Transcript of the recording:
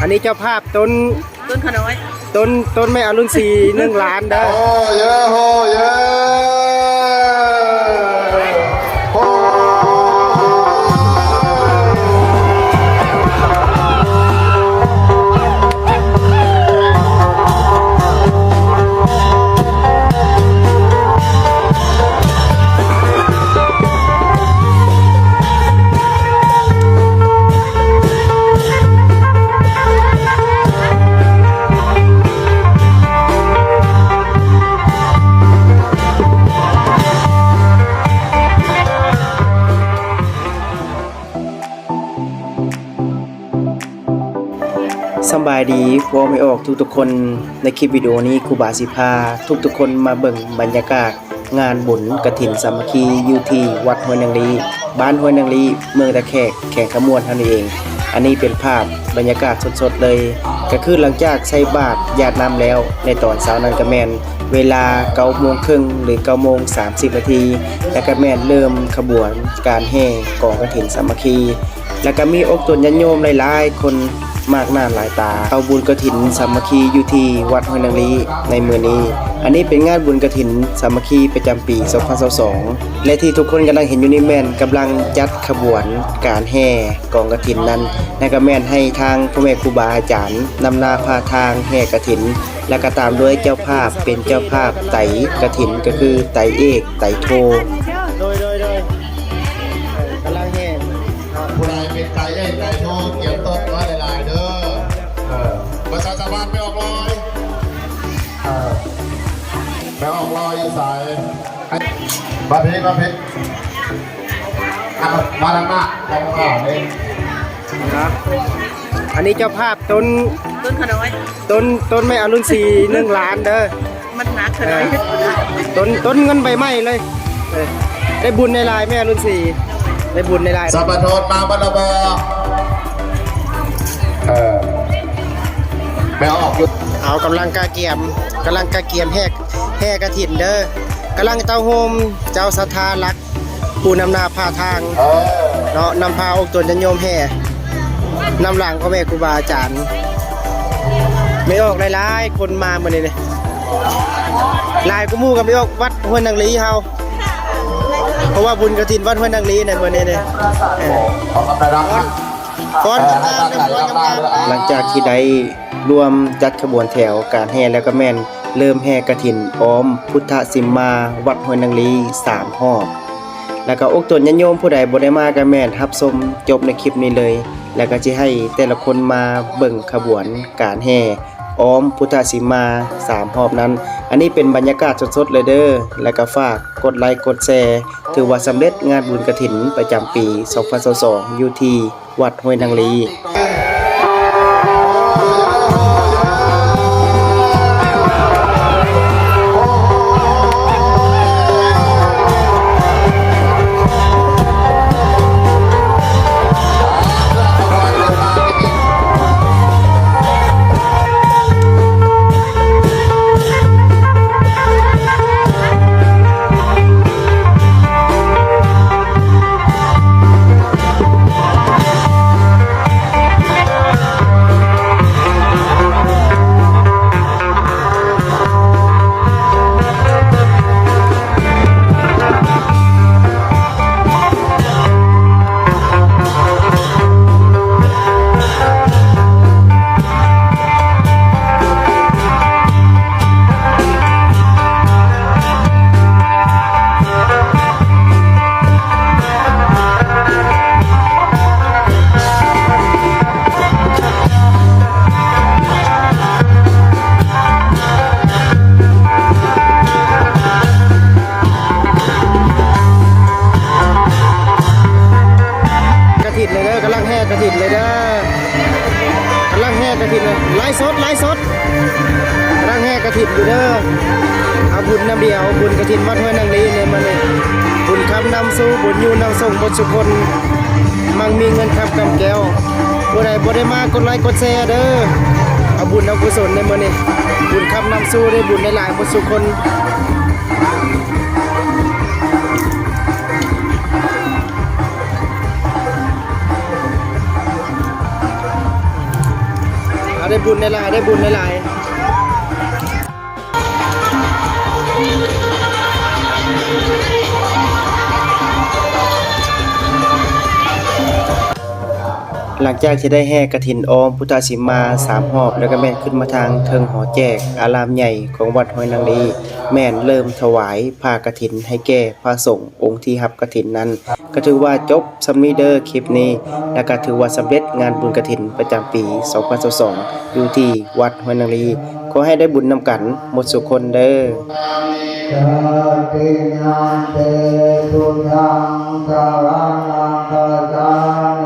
ອັນນີ້ເຈົ້າພາບຕົ້ນ ຕົ້ນຂະນ້ອຍ ຕົ້ນ ຕົ້ນແມ່ອະລຸນສີ ໜຶ່ງລ້ານເດີ. ໂອ້ເຢ ໂອ້ເຢ ໂອ້. ສຳບາຍດີພໍ່ແມ່ອອກທຸກໆຄົນ. ໃນຄລິບວິດີໂອນີ້ ຄູບາຊິພາທຸກໆຄົນມາເບິ່ງບັນຍາກາດງານບຸນກະຖິນສາມັກຄີ ຢູ່ທີ່ວັດຫ້ວຍນາງລີ ບ້ານຫ້ວຍນາງລີ ເມືອງທ່າແຂກ ແຂວງຄຳມ່ວນເຮົານີ້ເອງ. ອັນນີ້ເປັນພາບບັນຍາກາດສົດໆເລີຍ ກະຄືຫຼັງຈາກໃສ່ບາດຢາດນ້ຳແລ້ວ ໃນຕອນເຊົ້ານັ້ນກະແມ່ນເວລາເກົ້າໂມງເຄິ່ງ ຫຼື ເກົ້າໂມງສາມສິບນາທີ ແລະກະແມ່ນເລີ່ມຂະບວນການແຫ່ກອງກະຖິນສາມັກຄີ ແລະກະມີອົກຕົນຍາດໂຍມຫຼາຍໆຄົນ ມາກໜ້າຫຼາຍຕາ ເຂົ້າບຸນກະຖິນສາມັກຄີຢູ່ທີ່ວັດຫ້ວຍນາງລີໃນມື້ນີ້. ອັນນີ້ເປັນງານບຸນກະຖິນສາມັກຄີປະຈຳປີສອງພັນຊາວສອງ ແລະທີ່ທຸກຄົນກຳລັງເຫັນຢູ່ນີ້ແມ່ນກຳລັງຈັດຂະບວນການແຫ່ກອງກະຖິນນັ້ນ ແລະກະແມ່ນໃຫ້ທາງພໍ່ແມ່ຄູບາອາຈານນຳໜ້າພາທາງແຫ່ກະຖິນ ແລະກະຕາມດ້ວຍເຈົ້າພາບເປັນເຈົ້າພາບໄຕກະຖິນ ກະຄືໄຕເອກ ໄຕໂທ. ໂດຍ ໂດຍ ໂດຍ ກຳລັງແຫ່ ຜູ້ໃດເປັນໄຕເອກໄຕໂທ ກຽມຕົບໄວ້ຫຼາຍໆເດີ. ເອີ ປະຊາສຳພັນແມ່ອອກລອຍ ເອີ ແມ່ອອກລອຍຢູ່ໃສ? ມາພີ້ ມາພີ້ ມາທາງໜ້າ ມາທາງໜ້ານີ້ນະ. ອັນນີ້ເຈົ້າພາບຕົ້ນ ຕົ້ນຂະນ້ອຍ ຕົ້ນ ຕົ້ນແມ່ອະລຸນສີ ໜຶ່ງລ້ານເດີ. ມັນໜັກຂະໜາດ ເອີ ຕົ້ນ ຕົ້ນເງິນໃບໃໝ່ເລີຍ. ເອີ ໄດ້ບຸນຫຼາຍໆ ແມ່ລຸນສີ ໄດ້ບຸນຫຼາຍໆ. ສຳປະທານມາບັດລະບໍ? ເອີ ແມ່ອອກຢູ່ ເອົາ ກຳລັງກະກຽມ ກຳລັງກະກຽມແຫ່ ແຫ່ກະຖິນເດີ ກຳລັງເຕົ້າໂຮມເຈົ້າສັດທາຫຼັກ ຜູ້ນຳໜ້າພາທາງ ເອີ ເນາະ ນຳພາອົກຕົນຍາດໂຍມແຫ່ ນຳຫຼັງພໍ່ແມ່ຄູບາອາຈານ. ແມ່ອອກຫຼາຍໆຄົນມາມື້ນີ້ນີ້ ຫຼາຍກວ່າໝູ່ກະແມ່ອອກວັດຫ້ວຍນາງລີເຮົາ ເພາະວ່າບຸນກະຖິນວັດຫ້ວຍນາງລີໃນມື້ນີ້ນີ້. ເອີ ຟ້ອນ ຟ້ອນງາມໆ ຟ້ອນງາມໆ. ຫຼັງຈາກທີ່ໄດ້ ລວມຈັດຂະບວນແຖວການແຫ່ແລ້ວກະແມ່ນເລີ່ມແຫ່ກະຖິນອ້ອມພຸດທະສິມມາວັດຫ້ວຍນາງລີສາມຮອບ ແລ້ວກະອົກຕົນຍາດໂຍມຜູ້ໃດບໍ່ໄດ້ມາກະແມ່ນຮັບຊົມຈົບໃນຄລິບນີ້ເລີຍ ແລ້ວກະຊິໃຫ້ແຕ່ລະຄົນມາເບິ່ງຂະບວນການແຫ່ອ້ອມພຸດທະສິມມາສາມຮອບນັ້ນ. ອັນນີ້ເປັນບັນຍາກາດສົດໆເລີຍເດີ ແລ້ວກະຝາກກົດໄລກົດແຊ ຖືວ່າສຳເລັດງານບຸນກະຖິນປະຈຳປີສອງພັນຊາວສອງ ຢູ່ທີ່ ວັດຫ້ວຍນາງລີ. ກະຖິນເລີຍເດີ ກຳລັງແຫ່ກະຖິນເລີຍເດີ ກຳລັງແຫ່ກະຖິນເລີຍ ໄລສົດ ໄລສົດ ກຳລັງແຫ່ກະຖິນຢູ່ເດີ. ເອົາບຸນນຳດຽວ ບຸນກະຖິນວັດຫ້ວຍນາງລີໃນມື້ນີ້ ບຸນຄ້ຳນຳສູ່ ບຸນຢູ່ນຳສົ່ງໝົດສູ່ຄົນ ມັ່ງມີເງິນຄຳກຳແກ້ວ. ຜູ້ໃດບໍ່ໄດ້ມາກົດໄລກົດແຊເດີ ເອົາບຸນເອົາກຸສົນໃນມື້ນີ້ ບຸນຄ້ຳນຳສູ່ ໄດ້ບຸນຫຼາຍໆໝົດສູ່ຄົນ. ໄດ້ບຸນຫຼາຍໆ ໄດ້ບຸນຫຼາຍໆ. ຫຼັງຈາກທີ່ໄດ້ແຫ່ກະຖິນອ້ອມພຸດທະສີມາສາມຮອບ ແລ້ວກໍແມ່ນຂຶ້ນມາທາງເທິງຫໍແຈກອາລາມໃຫຍ່ຂອງວັດຫ້ວຍນາງລີ ແມ່ນເລີ່ມຖວາຍຜ້າກະຖິນໃຫ້ແກ່ພະສົງອົງທີ່ຮັບກະຖິນນັ້ນ ກໍຖືວ່າຈົບສ່ຳນີ້ເດີຄລິບນີ້ ແລ້ວກໍຖືວ່າສຳເລັດງານບຸນກະຖິນປະຈຳປີສອງພັນຊາວສອງ ຢູ່ທີ່ວັດຫ້ວຍນາງລີ. ຂໍໃຫ້ໄດ້ບຸນນຳກັນໝົດສູ່ຄົນເດີ. Tatiyampi buddhaṃ saraṇaṃ gacchāmi.